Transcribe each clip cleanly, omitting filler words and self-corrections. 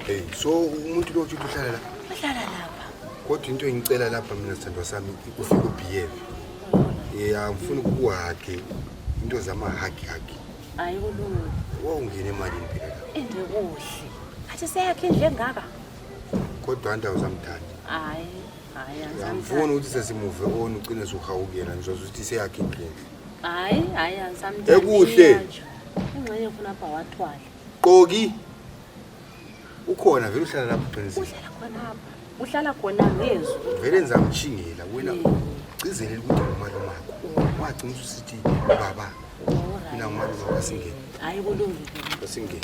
Hey, so umuntu lo uthi uhlala la? Uhlala lapha. Kodwa into engicela lapha mina sithandwa sami ufike ubehave. Angifuni ukuhage into zamahagi. Hayi kulungile. Ungene emalini phela la. Ende kuhle. Athi seyakhe indle engaka. Kodwa andawo zamthandi. Hayi Angifuni ukuthi sesimuve on ugcine usuhawukela ngizoza ukuthi seyakhe indle. Hayi angisamthandi. Ekuhle. Ingxenye khona apha wathwala. Qoki. Ukhona vele uhlala lapha eqinisweni. Uhlala khona apha. Uhlala khona ngezwe. Vele ngizamchingela wena ucizelela ukuthi ngumali wakho. Wagcina usithi baba. Mina ngumali wakho asingene. Hayi kulungile. Asingene.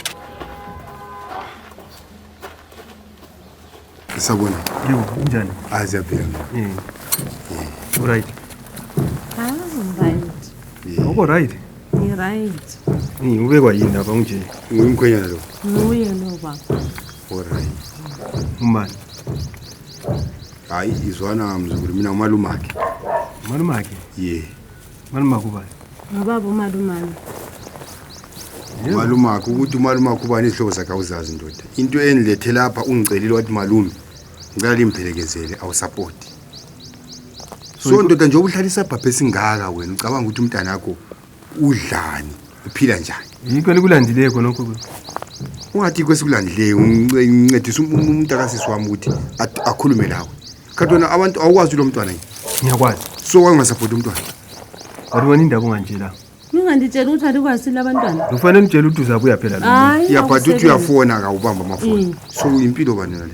Sabona. Yo, njani? Aziyaphila. Alright. Right. Uko right? Ni right. Ubekwa yini lapha nje? Ngumkhwenyana lo. Nguye lo baba. Alright. Umani. Hayi izwana mzukulu mina umalumakhe. Malumakhe? Yeah. Malumakhe ubani? Ngababa umalumani. Malumakhe ukuthi umalumakhe ubani izihlobo zakhe awuzazi ndoda. Into enilethele lapha ungicelile wathi malume. Ngicela limphelekezele awusupport. So ndoda nje ubuhlalisa bhabhe esingaka wena ucabanga ukuthi umntana wakho udlani uphila njani? Yikho likulandile khona lokho. Ungathi kwesikulandileyo uncedisa umuntu akasisi wami ukuthi akhulume lawe. Kanti wena abantu awukwazi lo mntwana yini? Ngiyakwazi. So wangasupport umntwana. Awubona indaba unganje la. Nginganditshela ukuthi alikwasile abantwana. Ufanele umtshela ukuthi uzabuya phela lo. Iyaphatha ukuthi uyafona akawubamba amafoni. So impilo bani le.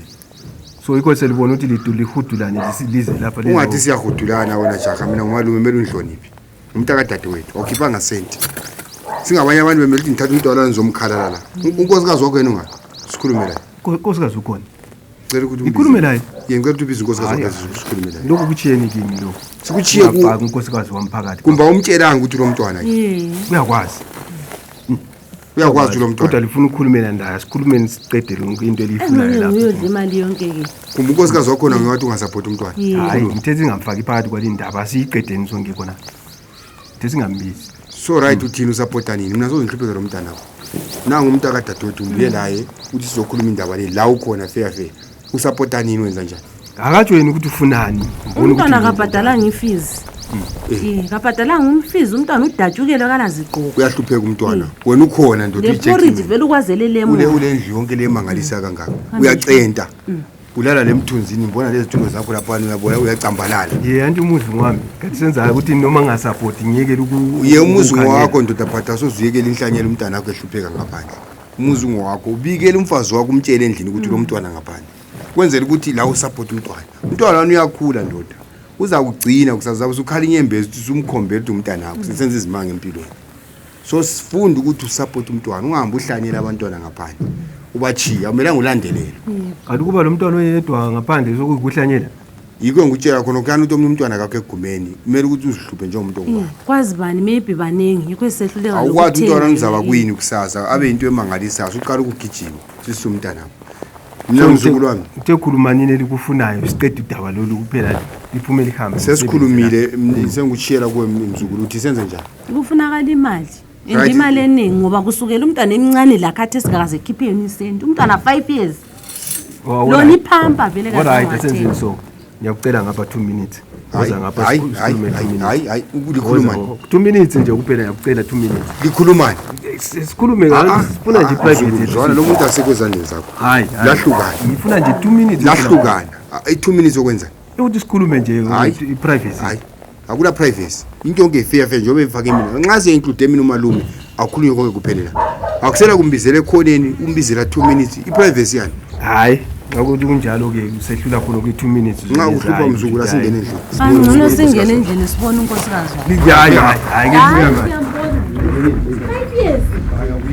So ikho selibona ukuthi lihudulane lisize lapha le. Ungathi siyahudulana wena jaha mina ngumalume kumele unhloniphe. Umuntu akadade wethu awukhipanga senti. Singabanye abantu bemele ukuthi ngithatha umntwana ngizomkhalala la. Unkosikazi wakho yena ungathi sikhulume la. Nkosikazi ukhona. Ngicela ukuthi ikhulume la. Ngicela ukuthi ubize unkosikazi wakho sikhulume la. Lokho kuchiyeni kimi lo. Sikuchiye ku unkosikazi wamphakathi. Kumba umtshelanga ukuthi lo mntwana uyakwazi. Uyakwazi lo mntwana. Kodwa lifuna ukukhulumela ndayo sikhulumeni siqedele into eliyifunayo lapha. Uyodla imali yonke ke. Kumba unkosikazi wakho khona ngathi ungasupport umntwana. Hayi ngithethe ngamfaki phakathi kwalindaba asiyiqedeni sonke khona. Ngithethe ngambizi. So right uthini usupporta nini? Mina sozinhliphezela lo mntana wakho. Nangu umuntu akadadewethu ngibuye naye ukuthi sizokhuluma indaba le la ukhona fair. Usupporta nini wenza njani? Akatsho yena ukuthi ufunani. Umntwana akabhadalanga ifees. Kabhadalanga umfees umntwana udatshukele kanaziqoqo. Uyahlupheka umntwana. Wena ukhona ndoda uyicheck. Le porridge vele ukwazele lemo. Ule ndlu yonke le mangalisa kangaka. Uyacenta. Ulala lemthunzini ngibona lezi thundo zakho lapha uyabona uyacambalala. Anti umuzi wami. Kathi senza ukuthi noma ngasupport ngiyekele uye umuzi wakho ndoda phatha sozuyekela inhlanyelo umntana wakho ehlupheka ngaphandle. Umuzi wakho ubikele umfazi wakho umtshele endlini ukuthi lo mntwana ngaphandle. Kwenzela ukuthi la usupport umntwana. Umntwana wami uyakhula ndoda. Uza kugcina kusazabe usukhala inyembezi ukuthi umkhombele ukuthi umntana wakho senze izimanga empilweni. So sifunda ukuthi usupport umntwana ungahambi uhlanyela abantwana ngaphandle. Ubachiya umelanga ulandelele. Kanti kuba lo mntwana oyedwa ngaphandle sokuhlanyela. Yiko ngikutshela khona ukuyana ukuthi umntwana kakho egumeni kumele ukuthi uzihluphe njengomuntu ongubani. Kwazi bani maybe banengi yikho esehluleka lokho. Awukwazi umntwana ngizaba kuyini kusasa abe into emangalisayo uqala ukugijima sisi umntana wakho. Mina mzukulu wami utekhulumanini elikufunayo siqede udaba lolu kuphela liphume lihambe. Sesikhulumile sengutshiyela kuwe mzukulu uthi senze njani? Kufunakala imali. Imali eningi ngoba kusukela umntwana emncane la khathi esingakaze khiphe isenti umntwana 5 years. Lo niphampa vele kahle. Alright senze so. Ngiyakucela ngapha 2 minutes. Uza ngapha hayi ukulikhuluma 2 minutes nje kuphela ngiyakucela 2 minutes. Likhulumani? Sikhulume ngayo sifuna nje private. Zwana lo muntu asekwezandleni zakho. Hayi lahlukana. Ngifuna nje 2 minutes. Lahlukana. 2 minutes okwenza. Ukuthi sikhulume nje privacy. Hayi akula privacy. Into yonke fair njengoba efake mina. Nxa se include mina umalume akukhulunywe konke kuphelela. Akusela kumbizela ekhoneni umbizela 2 minutes. Iprivacy yani. Hayi ngokuthi kunjalo ke usehlula khona ku 2 minutes. Nxa uhlupha mzukulu asingene endlini. Angcono singene endlini sibone unkosikazi. Hayi ke